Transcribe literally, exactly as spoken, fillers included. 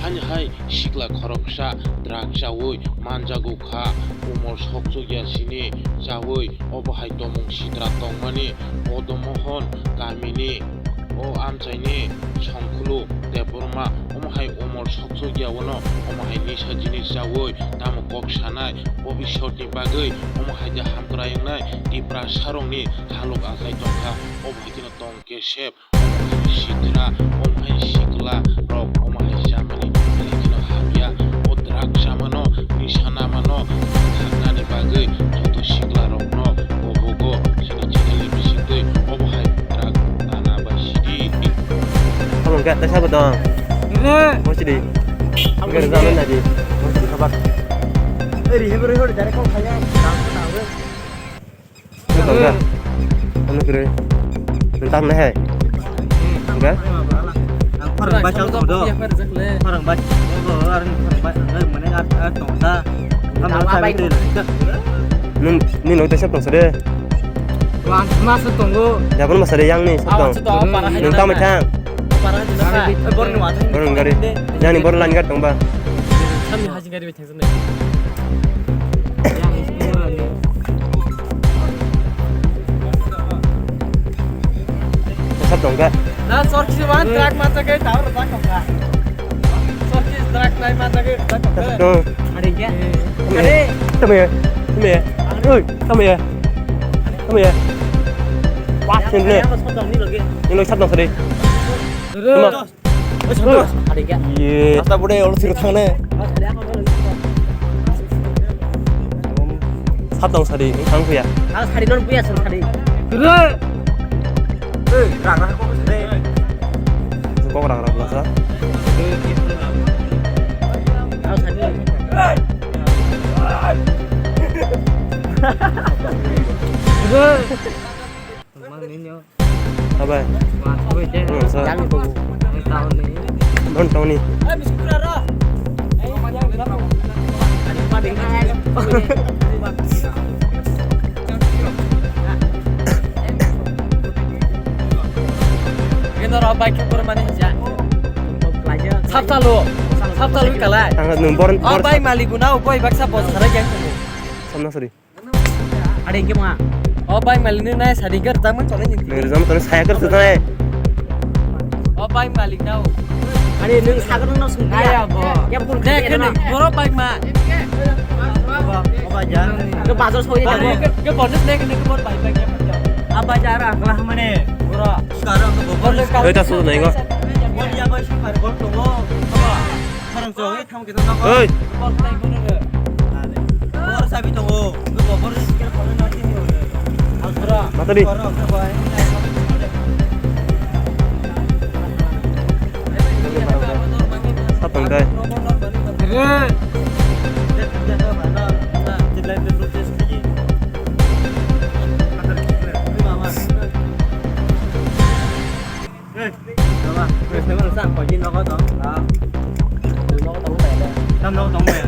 Ani hai sikla khoroksa drug chawi manjago kha, umor sokchukya sini chawi obo hai tomung sitra tongmani Podomohon kamini o amchaini Songkhulu Debbarma omo hai umor sokchukya wano omo hai nisa jinis chawi tamo kok sanai bobisotni bagwi omo hai de hamkrai wngnai Tiprasarokni halok achai tongkha obo hai kheno tong kesep. Omo hai sikra, omo hai sikla rok, omo hai chamani, belai kheno hamya. O drug chamano, nisa namano, thaknani bagwi joto sikla rokno obogo chini channel ni bisingtwi obo hai drug tana bai sidi. Omo hwnkhe tei sabo dong. Re. Bo sidi. Hwnkhe rwjak nai di. Bo sidi khabar. Eri hebro hebro jare kok khaya. Tongkha. Ano kre. Tang nai hai. Tongkha. Ang parang bacha tong do. Parang bacha. Ang parang bacha. Ang mane at at tong ta. Ang mane ta bai tu. Nung ni noi ta sep tong sare. Wan ma se tongo. Ya pun masare yang ni sep tong. Nung ta mai thang. Para hai tu na. Bor ni wa. Bor ni gari. Yang ni bor lan gar tong ba. Samni hajing gari. Sab tongkha. Na sorki man track ma takai tawar ba kha. Sorki track nai ma takai ba kha. Tong. Are ya. Are. Tama ya. Tama ya. Oi, tama ya. Tama ya. Wah, sini. Ini lo sab tong sari. Tama. Ye. Asta bude olo siro thangne. Sab tong sari, thang puya. Ang sari non puya sari. Kere. Eh, rang rang kok sari. Kok rang rang belasa. Ang sari. Kere. Mang ninyo. Abai. Wah, kau itu. Yang itu. Yang tahun ni. Tahun tahun ni. Kita orang baik ke mana aja. Sabta lo, sabta lo kalai. Tanggal nombor. Oh, baik malik guna, oh, baik baksa bos hari yang. Samna sari. Ade ke ma. Oh, bai mali ni nai sari gar tang man chole ni. Nai rizam tang saya gar tang. Oh, bai malik nau. Ade nung sagar nung sung. Nai ya bo. Ya pun. Dek ni boro bai ma. Oba ja. Ke bazar soi ja. Ke bonus dek ni ke bor bai bai. Aba ja ra kala mane. Boro. Sekarang tu bor. Hei, tak sudah nengok. Bor ya bai sih bar bor tu. Oi. Matadi. Satong dai. Hey, baba, hey, baba, sa, koi din nogo to? Ah. Nogo to, bai le. Tam nogo to, bai.